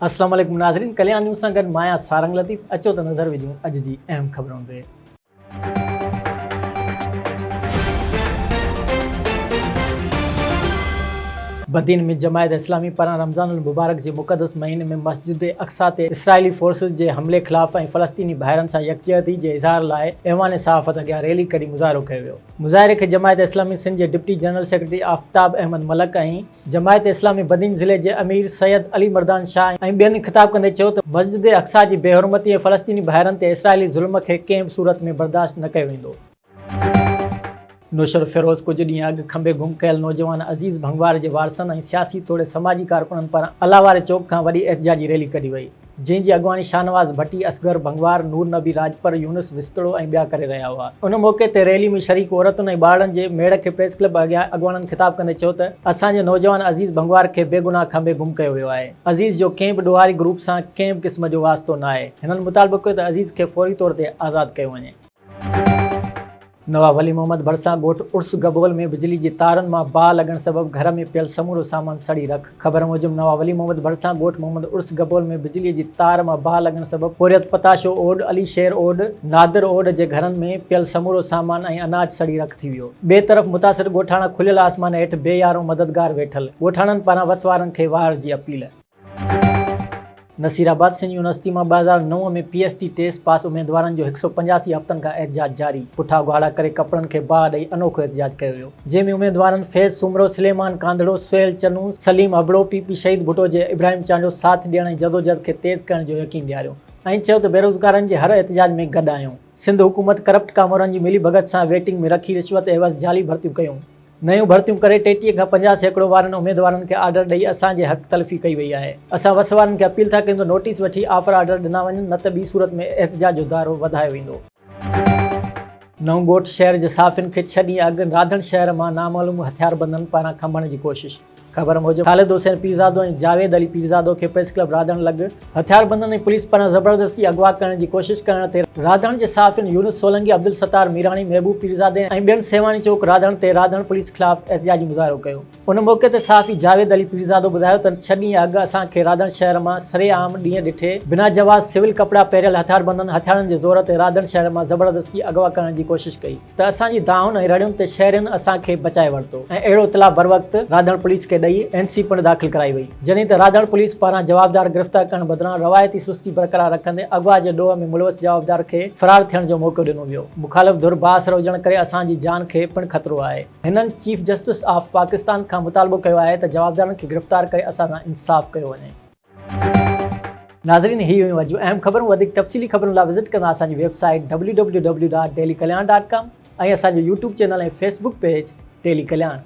السلام عليڪم ناظرين ڪليان نيوز سان گڏ مان آهيان سارنگ لطيف اچو ته نظر وجهون اڄ جي اهم خبرن تي. بدين ۾ جماعت اسلامي پاران رمضان المبارڪ جي مقدس مهيني ۾ مسجد اقصيٰ تي اسرائيلي فورسز جي حملي خلاف ۽ فلسطيني ڀائرن سان يڪجهتي جي اظهار لاء ايوان صحافت اڳيان ريلي ڪڍي مظاهرو ڪيو ويو. مظاهري کي جماعت اسلامي سنڌ جي deputy general secretary Aftab Ahmed Malik ۽ Jamaat Islami Badin ضلعي جي امير سيد علي مردان شاهه ۽ ٻين خطاب ڪندي چيو ته مسجد اقصيٰ جي بيحرمتي ۽ فلسطيني ڀائرن تي اسرائيلي ظلم کي ڪنهن به صورت ۾ برداشت نه ڪيو ويندو. نوشهروفيروز ڪجهه ڏينهن اڳ کنڀي گم ڪيل نوجوان عزيز ڀنگوار جي وارثن ۽ سياسي توڙي سماجي ڪارڪنن پاران الله واري چوڪ کان وڏي احتجاجي ريلي ڪڍي وئي، جنهن جي اڳواڻي شاهنواز ڀٽي، اصغر ڀنگوار، نور نبي راڄپر، يونس وسطڙو ۽ ٻيا ڪري رهيا هئا. ان موقعي تي ريلي ۾ شريڪ عورتن ۽ ٻارڙن جي ميڙ کي پريس ڪلب اڳيان اڳواڻن خطاب ڪندي چيو ته اسان جي نوجوان عزيز ڀنگوار کي بيگناهه کنڀي گم ڪيو ويو آهي، عزيز جو ڪنهن به ڏوهاري گروپ سان ڪنهن به قسم جو واسطو ناهي، هنن مطالبو ڪيو ته عزيز کي فوري طور تي آزاد ڪيو وڃي. نواب ولي محمد ڀرسان ڳوٺ عرس گبول ۾ بجلي جي تارن مان باهه لڳڻ سبب گهر ۾ پيل سمورو سامان سڙي رک، خبر موجب نواب ولي محمد ڀرسان ڳوٺ محمد عرس گبول ۾ بجلي جي تار مان باهه لڳڻ سبب پورهيت پتاشو اوڏ، علي شير اوڏ، نادر اوڏ جي گهرن ۾ پيل سمورو سامان ۽ اناج سڙي رک ٿي ويو. ٻئي طرف متاثر ڳوٺاڻا کليل آسمان هيٺ بي يارو مددگار ويٺل، ڳوٺاڻن پاران وس وارن کي واهر جي اپيل. نصيرآباد سنڌ يونيورسٽي مان 2009 ۾ P S T test pass اميدوارن جو 185 هفتن کان احتجاج جاري، پٺا اگهاڙا ڪري ڪپڙن کي باهه ڏئي انوکو احتجاج ڪيو ويو، جنهن ۾ اميدوارن فيض سومرو، سليمان ڪانڌڙو، سهيل چنو، سليم ابڙو، پي پي شهيد ڀٽو جي ابراهيم چانڊيو ساٿ ڏيڻ ۽ جدوجهد کي تيز ڪرڻ جو يقين ڏياريو ۽ چيو ته بيروزگارن جي هر احتجاج ۾ گڏ آهيون، سنڌ حڪومت ڪرپٽ ڪامورن جي ملي ڀڳت سان ويٽنگ ۾ رکي رشوت عيوض جعلي ڀرتيون ڪيون. نيون ڀرتيون ڪري 33 کان 50% وارن اميدوارن کي آرڊر ڏئي اسان جي حق تلفي ڪئي وئي آهي. اسان وس وارن کي اپيل ٿا ڪيون ته نوٽيس وٺي آفر آرڊر ڏنا وڃن نه ته ٻي صورت ۾ احتجاج جو دائرو وڌايو ويندو. نئون ڳوٺ شهر جي صحافين کي ڇهه ڏينهن اڳ راڌڻ شهر مان نامعلوم هٿياربندن پاران کنڀڻ جي ڪوشش. خبر موجب خالد حسين پيرزادو ۽ جاويد علي پيرزادو کي پريس ڪلب راڌڻ لڳ هٿياربندن ۽ پوليس پاران زبردستي اغوا ڪرڻ جي ڪوشش ڪرڻ تي راڌڻ جي صحافين يونس سولنگي، عبدالستار ميراڻي، محبوب پيرزادي ۽ ٻين سيوهاڻي چوڪ راڌڻ تي راڌڻ پوليس خلاف احتجاجي مظاهرو ڪيو. ان موقعي تي صحافي جاويد علي پيرزادو ٻڌايو ته ڇهه ڏينهن اڳ اسان کي راڌڻ شهر مان سري عام ڏينهن ڏٺي بنا جواز سول ڪپڙا پهريل هٿياربندن هٿيارن جي زور تي راڌڻ شهر مان زبردستي اغوا ڪرڻ جي ڪوشش ڪئي. ته اسان جي دانهن ۽ رڙين تي شهرين اسان کي بچائي ورتو ۽ اهڙو اطلاع بروقت راڌڻ پوليس کي ڏئي اين سي پڻ داخل ڪرائي وئي جڏهن ته راڌڻ پوليس پاران جوابدار گرفتار ڪرڻ بدران روايتي سستي برقرار رکندي اغوا جي ڏوهه ۾ ملوث جوابدار کي فرار ٿيڻ جو موقعو ڏنو ويو مخالف ڌر بااثر هجڻ ڪري اسان جي جان کي پڻ خطرو آهي هنن چيف جسٽس آف پاڪستان کان مطالبو ڪيو آهي ته جوابدارن کي گرفتار ڪري اسان سان انصاف ڪيو وڃي. ناظرين هي هيون اڄ جون اهم خبرون وڌيڪ تفصيلي خبرن لاء وزٽ ڪندا اسان جي web site www.dailykalyan.com ۽ اسان جو YouTube channel ۽ Facebook page daily Kalyan.